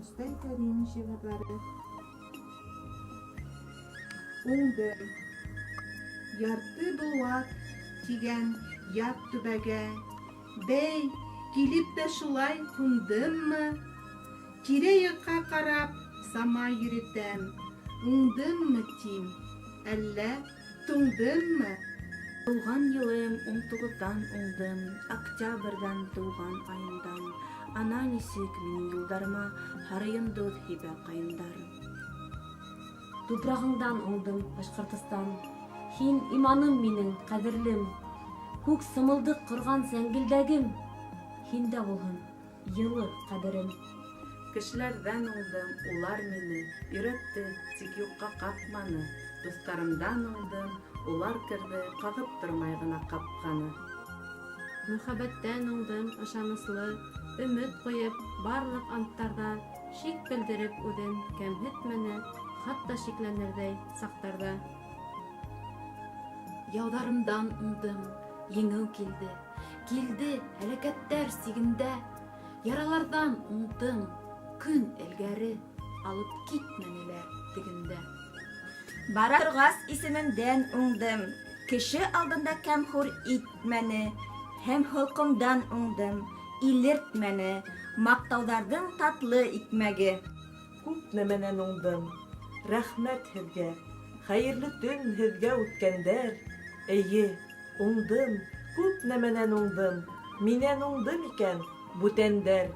Мостай Кәрим шиғырҙары. Уңдым. Ярты Булат тигән ят төбәгә, Бәй, килеп тә шулай ҡундыммы? Тирә-яҡҡа ҡарап сама йөрөтәм, Уңдыммы тим, әллә туңдыммы? Тыуған йылым унтуғыҙҙан уңдым, Октябрҙән тыуған айымдан. Ана нисек минең юлдарыма Һары йондоҙ һибә ҡайындар. Тупрағыңдан уңдым, Башҡортостан, Һин иманым минең, ҡәҙерлем. Күк сымылдыҡ ҡорған сәңгелдәгем, Һиндә булһын йылы ҡәберем. Кешеләрҙән уңдым, улар мине Өйрәтте, тик юҡҡа ҡаҡманы. Дуҫтарымдан уңдым, улар керҙе Ҡағып тормай ғына ҡапҡаны. Мөхәббәттән уңдым, ышаныслы, Өмөт ҡуйып, барлыҡ анттарҙа, Шик белдереп үҙен кәмһетмәне, Хатта шикләнерҙәй саҡтарҙа. Яуҙарымдан уңдым, еңеү килде, Килде һәләкәттәр сигендә. Яраларҙан уңдым, көн элгәре Алып китмәнеләр тегендә. Бара торғас исемемдән уңдым, Кеше алдында кәм-хур итмәне, Һәм холҡомдан уңдым, илертмәне Маҡтауҙарҙың татлы икмәге. Күп нәмәнән уңдым, рәхмәт һеҙгә, Хәйерле төн һеҙгә, үткәндәр. Эйе, уңдым, күп нәмәнән уңдым, Минән уңды микән бүтәндәр?